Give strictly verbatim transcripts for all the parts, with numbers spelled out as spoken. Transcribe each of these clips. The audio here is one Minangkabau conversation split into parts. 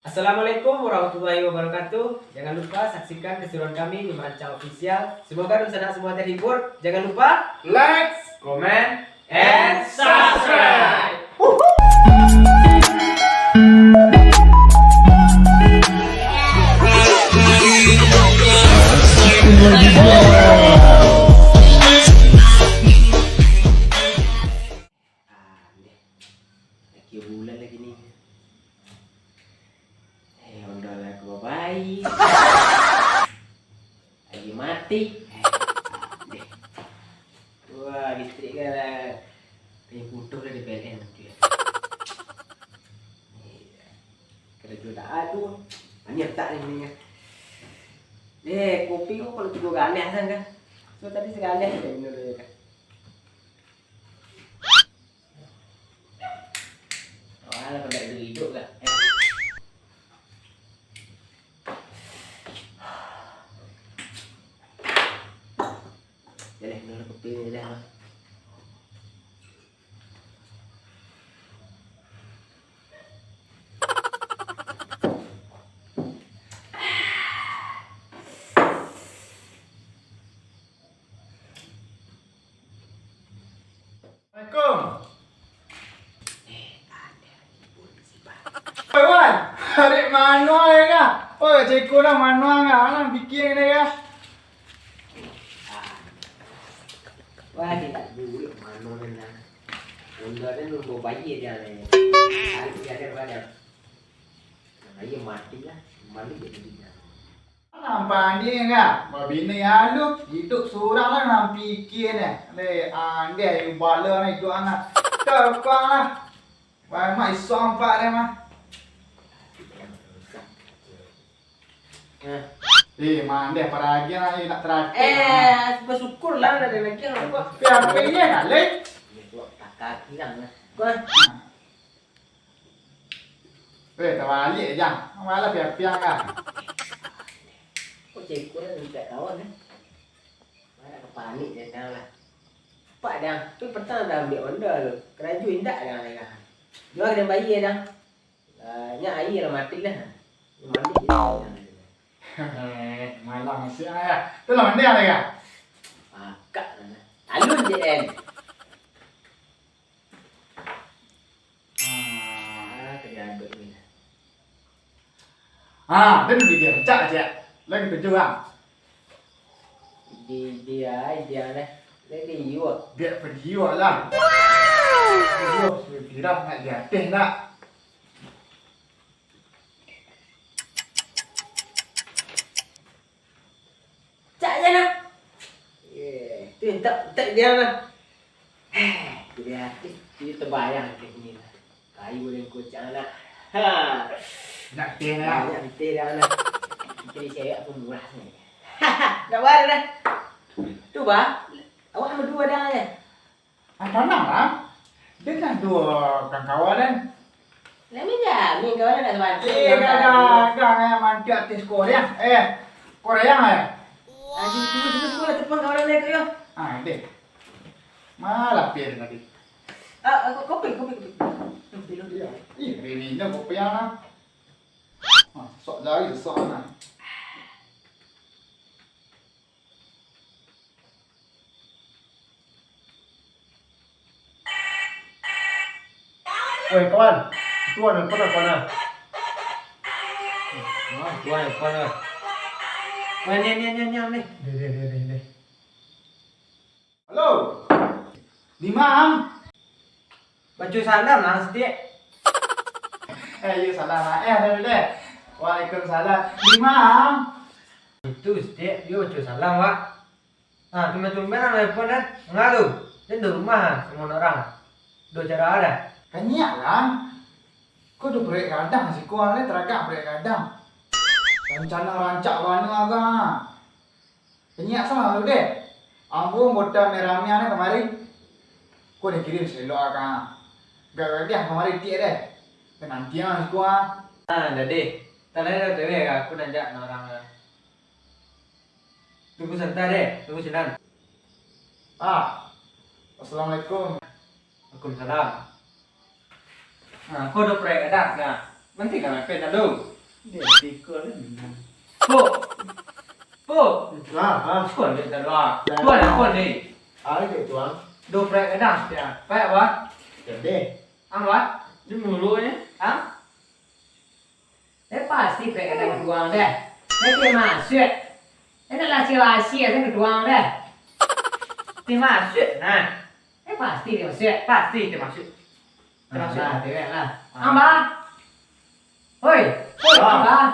Assalamualaikum warahmatullahi wabarakatuh. Jangan lupa saksikan keseruan kami di Merancang Official. Semoga dunsanak semua terhibur. Jangan lupa like, comment, and subscribe. Ah, deh. Akhir bulan lagi ni. Eh, Honda lah aku babai. Lagi mati. Eh, deh. Wah, listrik kan lah. Tadi putus lah di P L N tu ya. Iya. Kena jual tak ada tu. Ini tak ni mendingan. Eh, kopi kau kalau tiga galeh kan? So tadi segaleh je minum dulu kan. Wah, lah pendak hidup-hidup lah. Eh. Jaleh, minum kopi ni dah. Assalamualaikum. Oi, Wan, tarik mano ya, Kak? Oi, ceko dah mano, Kak? Alah, pikir ni, Kak. Wah, dia tak buruk mano ni, nah. Honda ni nunggu bayi dia ni. Tarik dia daripada. Nah, iya mati lah. Malu dia jadi dah. Nampak ni kan, babini alu, hidup surang lah nan pikir ni. Leh, andeh, ayu bala ni hidup anak. Terpang lah. Wah, mak iso nampak dia mah. Eh, mandeh paragi lah, nak terakhir. Eh, bersyukur lah, ada lagi yang nampak. Tapi apa ini nak, Leh? Takak hilang lah. Kau Eh, tabaliak, Jang. Malah piang-piang kan. Kok ceko dah minta kawan, eh? Mana kepanik dia sekarang lah. Pak dah, tu petang dah ambil Honda tu. Kerajo indak dah, dah. Jua kena bayar dah. Ah, nya air lah mati lah. Mandi je dah. Eh, malam siang ya. Tu lah mandi lah ya. Pakak lah. Alun je, Em. Ah, kena aduk ni. Ah, dia duduk dia, cak, cak. Lagi tujuh, ah. Di dia, dia lah. Lagi liuk. Biar pergi awak lah. Aduh, sudah viral nak di atas nak. Cak je lah. Eh, tu tak, tak dia lah. Eh, dia, eh, dia terbayang ke ni lah. Kayu dan kocak anak. Ha. Nak teh lah. Nak teh dah lah. Kita di cewek pun murah ni. Nak bayar dah. Tu bah, awak berdua dah je. Ah, tanang lah. Dia kan tu, kawan-kawan kan. Lah, ni dah, ni kawan nak bantu. Eh, dah, dah, dah, eh, mantik artis Korea. Eh, Korea, eh. Ah, sini, sini, sini, sini, lah, tepang kawan nak ikut, yo. Ah, deh. Malah pia tadi. Ah, ah, kopi, kopi, kopi. Kopi dulu. Iya. Ih, Rina kopi yang lah. Ah, sok dari, sok lah. Woi, kawan. Tuan, pernah, pernah. Ah, tuan, pernah. Woi, ni, ni, ni, ni, ni. Deh, deh, deh, deh, deh. Halo. Di ma, Ang? Baco salam lah, Stik. Eh, iyo, salam lah. Eh, ada deh. Waalaikumsalam. Di ma, Ang? Itu, Stik. Yo, baco salam, Wak. Ah, tumben-tumben lah nelpon, eh. Ngah tu? Den di rumah, samo urang. Do acara dah. Kanyiak lah. Ko do proyek gadang siko, Ang, taragak proyek gadang. Rancana rancak bana, Ang. Kanyiak salah lu deh. Ambo anggota meramian kamari. Ko dikirim selok akang. Gak gadiah kamari tiek deh. Nanti ah siko ah. Ah, dah deh. Tanai dah teweh ka, aku nanjak nan urang lah. Tunggu santa deh, tunggu sinan. Ah, assalamualaikum. Waalaikumsalam. Nah, ko do proyek gadang, nah. Nanti kan pen dah dong. Dia tiga lah. Po. Po. Ha, ha. Kau ni dah dua. Tuan aku ni. Ada tu, Tuan. Doprek kadang dia. Baik, Abah. Jadi. Abah. Di mulutnya. Ha? Eh, pasti pek kadang tuang deh. Nanti masuk. Enak lasi-lasi aja tuang deh. Dia masuk. Nah. Eh, pasti dia masuk. Pasti dia masuk. Dia masuk. Nah, dia lah. Ah. Abah. Hoi. Hoi, ah. Abah.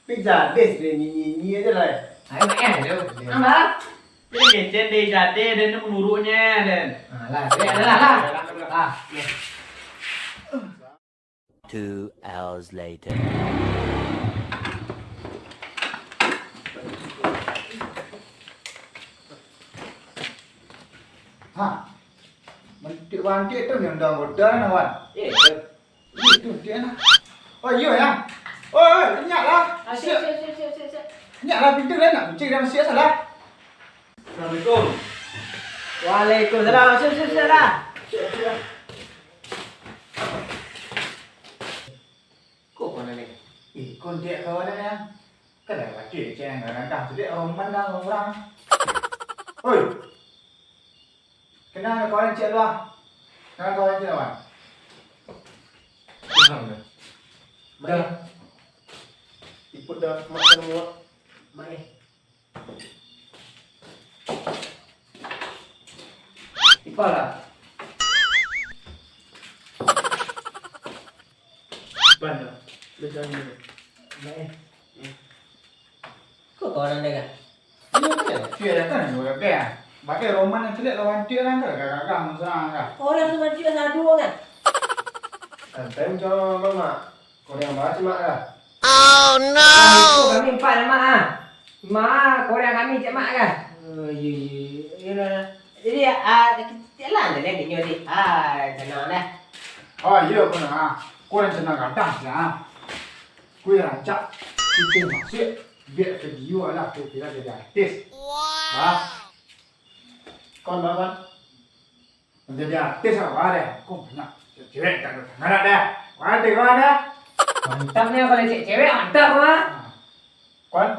Pi jadis deh, nyanyi-nyanyi aja lah. Ayo, main aja. Iya. Abah. Ini ngecen deh, jadis, dan itu menurutnya, dan. Ah, lah, dia lah. Ah, iya. Two hours later. Ha. Mantik-mantik tu ni undang hotel ni, Wan. Eh, betul. Itu dia nah. Oh, iyo, ya. Oi, oi, inyak lah. Ah, siap, siap, siap, siap, siap, siap. Inyak lah, pintu dah nak kunci, dah siap salah. Assalamualaikum. Waalaikumsalam. Siap, siap, siap lah. Siap, siap. Kok kau nak ni? Eh, kau dia kawan ni, ya? Kan dah pakai cek yang kadang-kadang tu, dia orang mandang orang. Oi. Kenal kawan cek lu, ah? Kenal kawan cek lu, ah? Kenal dah. Dah. Iput dah makan muak. Mai. Ipa lah. Ipa dah. Dah jangan dulu. Mai. Kok kawan anda kah? Iyo, kan? Iyo, datang dulu, kan? Pakai roman nan caliak lawan dia kan, kan? Gagah-gagah, mesra, kan? Orang tu mati dah sadu, kan? Santai macam orang, Mak. Kau yang bahas, Mak, lah. Oh, no! Lah, itu kami empat, Mak, ah. Mak, kau yang kami, cak Mak, kan? Oh, iyo, iyo, iyo. Iyolah. Jadi, ah, kita lah, dah, dah, dah, dah. Ah, tenang, dah. Oh, iyo, kau nak, ah. Kau yang tenang, kadang, ya. Kau yang rancak. Kita masuk, buek video lah, kau kira jadi artis. Wow. Bah. Kau, Bah, Bah. Jadi artis apa deh? Kok banyak cewek tak ada sangaran deh. Wah, deh, wah, deh. Mantap nih, kalau cewek-cewek mantap, Mak. Kon?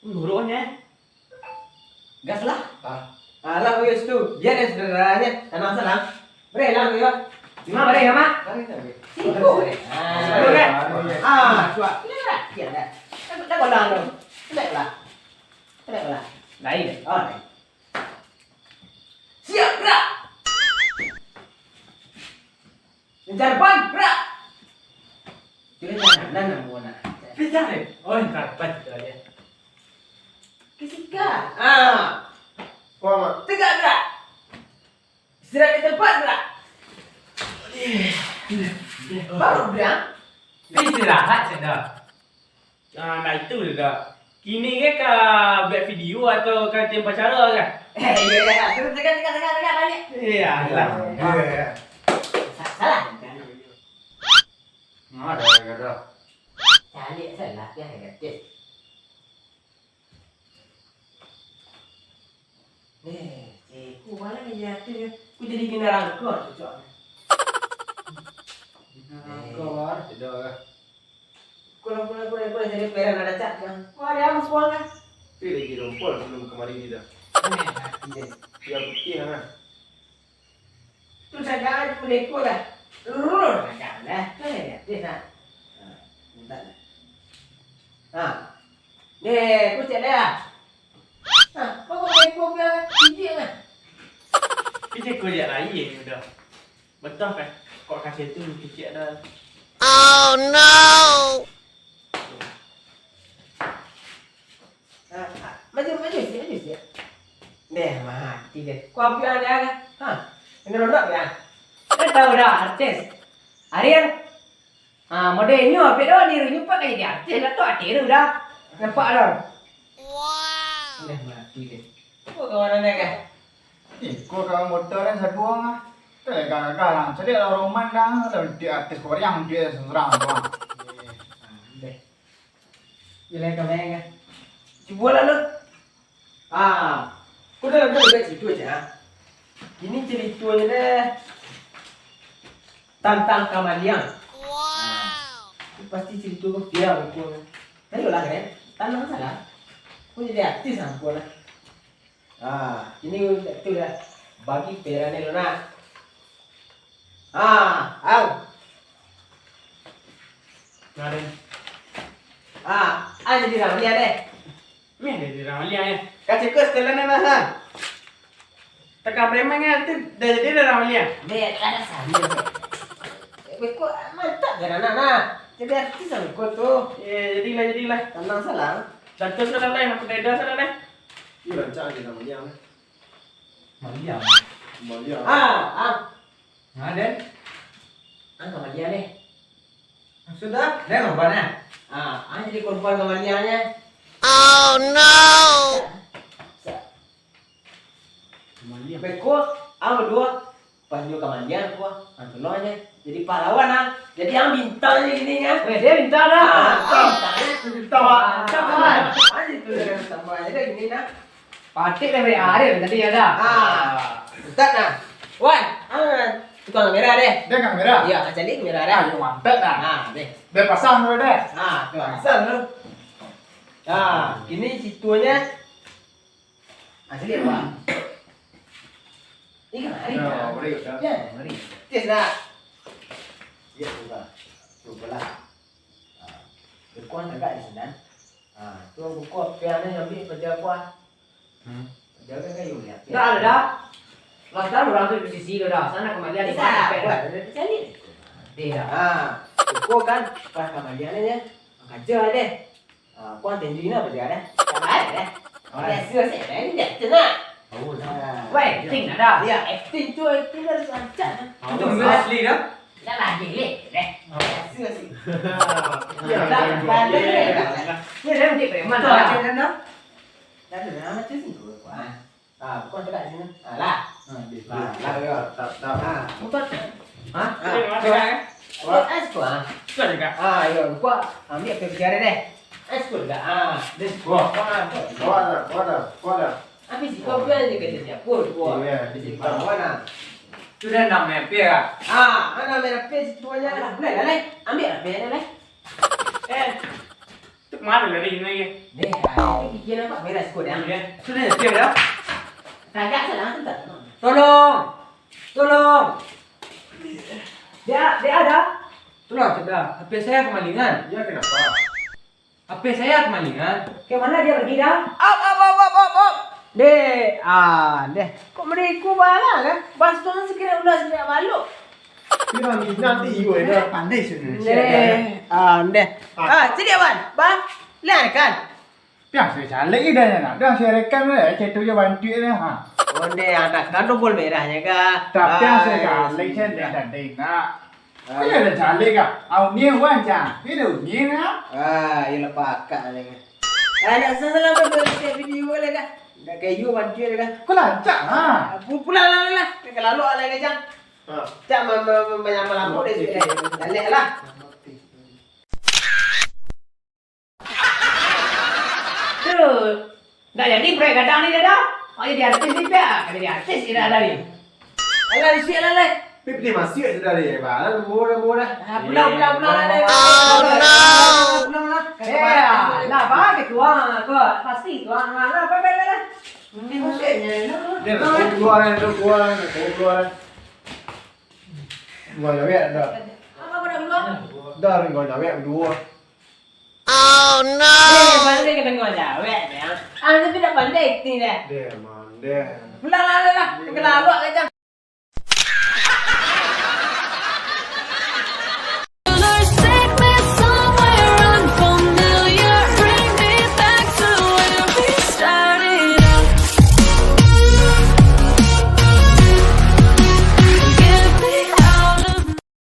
Menurutnya. Gas lah. Ah. Alah, wis tu. Biar yang saudaranya. Tanang salam. Beri lah, yo. Terima beri, ya, Mak. Beri, beri. Siko, beri. Ah. Aduh, kan? Ah, cuak. Ini lah. Iya, dah. Dah, dah bola tu. Selek lah. Selek lah. Lain. Oh, lain. Siap, gerak! Incar ban, gerak! Itu kan kanan namo nak. Kejar, eh. Oh, incar ban itu aja. Kesika. Ah. Kuat, Mak. Tegak, gerak! Istirahat di tempat, gerak! Baru, gerak! Istirahat, cendol. Ah, nah itu dah. Kini ke ka buek video atau ka latihan upacara kah? Eh, iya, iya. Terus, tekan, tekan, tekan, tekan, balik. Iya, lah. Iya, iya. Sa-, salah. Nah, ada, ada. Caliak salah, ya, ya, ya. Eh, ceko bana ni jatuh yo. Ku jadi bina rangko cocok. Bina rangko, eh. Bar. Tidak lah. Kulang, kulang, kulang, kulang, jadi peran ada cak, kan. Wah, dia harus kulang, kan. Tapi lagi rumpul belum kemari ni dah. Eh, mati deh. Dia putih, kan. Tu saja aja pun ekor dah. Rrrr, macam dah. Tu ni, dia, dia, nah. Ha, minta dah. Ha. Ni, kucek dah. Ha, kau kau ekor ke? Kijik kan? Kijik kau jak lain udah. Betul kan? Kok kasih tu kijik dah. Oh no! Ah, ah, maju, maju, sikit, maju, sikit. Deh, mati deh. Kau api ada kan? Ha? Ini ronok ya? Kan tahu dah, artis. Ariel. Ah, modelnyo api dah, niru nyo pak jadi artis dah tu, artis tu dah. Nampak dah. Wow. Deh, mati deh. Kau kawan anda kan? Eh, kau kawan motor kan satu orang ah. Kau gagah-gagah lah. Cari lah roman dah. Lah, dia artis Korea, dia seorang tu ah. Eh, ah, deh. Gila, kau bayangkan. Cuba lah, Lut. Ah, aku dah, dah, dah cerita je, ah. Ini ceritanya deh tentang kamaliang. Wow. Pasti carito ko viral ko. Ayolah, Ren. Tanang salah. Ko jadi artis angku lah. Ah, kini tu dah bagi peran ni lo nah. Ah, au. Nah, Ren. Ah, ah jadi Ramli deh. Meh jadi Ramli ya. Kaciko setelan ni lah, ha. Takah preman kan, tu dah jadi dah Ramli ya. Be, ada saja. Beko mantap kan anak nah. Jadi artis lah beko tu. Ya, jadilah, jadilah. Tanang salah. Satu salah lah, aku beda salah lah. Iyo, rancak aja Ramli lah. Maliang. Maliang. Ah, ah. Nah, Den. Ang kamalian eh. Sudah, Den korban eh. Ah, ang jadi korban kamaliannya. Oh no. Sa- Kamalian. Beko, ang berdua pas nyo kamalian ko, ang tolong aja. Jadi pahlawan ah. Jadi ang bintang aja gini kan. Weh, dia bintang dah. Ah, bintang. Bintang. Mantap, Wan. Aja tu dengan tambah aja gini nah. Patik dari Arif tadi ya dah. Ah, Ustaz nah. Wan, ah, tukang kamera deh. Dia kamera? Iya, kacali kamera deh. Ah, yang mantap dah. Ah, deh. Dia pasang dulu deh. Ah, tu pasang dulu. Nah, ini situnya asli apa? Ini kan hari Ya, kan? Mari, ya. Ya, mari. Tes nak. Ya, coba. Cobalah. Ah, beko tagak di sini. Ah, tu buku apa yang ni ambil kerja apa? Hmm. Jaga kayu ni. Tak ada dah. Lah, sekarang orang tu di sisi tu dah. Sana kamalian di Bisa. Sana, dah. Cari. Dia dah. Ah, beko kan pas kamalian ni. Kerja deh. Ah, kau tendri ni apa dia deh? Tak baik deh. Oh. Biasa sih, ini dia tu nak. Oh, Ah. Weh, acting ada. Ya, acting tu, acting harus lancar. Oh, Itu asli dah. Dah lagi leh deh. Biasa sih. Ya, Dah, dah, dah, dah, dah. Ni dah ambil preman Betul, dah. Macam mana? Dah, dah, dah, macam sini tu, Wan. Ah, kau tegak sini. Ah, lah. Ah, di Lah, sini. lah, ya. Tak, tak. Ah, empat. Hah? Ah, Ini memang tu. tegak, eh? Wah. Eh, es kau, ah. Sudah tegak. Ah, yo, kau ambil apa bicara deh. Es kau tegak. Ah, deh. Wah. Wah, tu. Wah, dah, wah, dah, wah, dah. Habis itu apa yang dia kata siapa? Wah, Iya, habis itu kita. kawan, ah. Sudah enam meter, ah. Ah, mana main apa situ aja lah. Boleh lah, Lai. Ambil apa yang ada, Lai. Eh, tu kemana lari ni lagi? Deh, ah, itu gigi nampak beres kau dah. Iya. Sudah siap dah. Kagak salah, tu tak. Tolong. Tolong. Dia, dia ada. Tolong, cegah. H P saya kemalingan. Ya, kenapa? H P saya kemalingan. Ke mana dia pergi dah? Up, up, up, up, up, up. Deh, ah, deh. Kok mereka bala kan? Bas tu sekira ular sekira baluk. Kira minat ti iyo dah pandai sebenarnya. Deh, ah, deh. Ah. Ah, cik Wan, bang. Lihat kan? Piang saya calik dah nak. Dah saya rekam dah. Saya tu je bantu dah. Ha. Onde anak kan tombol merahnyo kah? Tapi Ah, saya calik saya sudah. dah dengar. Ah, Kau iya. ada calik kah? Au ni wan cang. Ini dah ni nak. Ah, iyalah pakak ni. Ah, nak salah apa buat video lah kah? Nak kayu bantu lah kah? Kau lancar ha. Ah, pu- pulang lah lah. Nak lalu alai kejang. Ha. Cak ma- ma- ma- menyamar lampu deh sudah. Balik lah. Tu. Ndak jadi proyek gadang ni dah. Oh, jadi artis ni pia. Jadi artis kira dah ni. Alah, isi lah, Lai. Pip ni masuk sudah ni, Bang. Alah, lembu dah, lembu dah. Ah, pulang, pulang, pulang, Lai. Oh, no. Pulang lah. Eh, lah, bagi tuang aku. Pasti tuang. Lah, lah, lah, lah, lah. Ini maksudnya, no. Dia nak keluar, nak keluar, nak keluar. Gua jawab dah. Apa kau nak keluar? Dah, gua jawab dua. Oh no. Eh, pandai kena ngajawek, ya. Ah, tapi dah pandai akting dah. Deh, mandeh. Pulang lah, lah, lah. Kena awak kejap.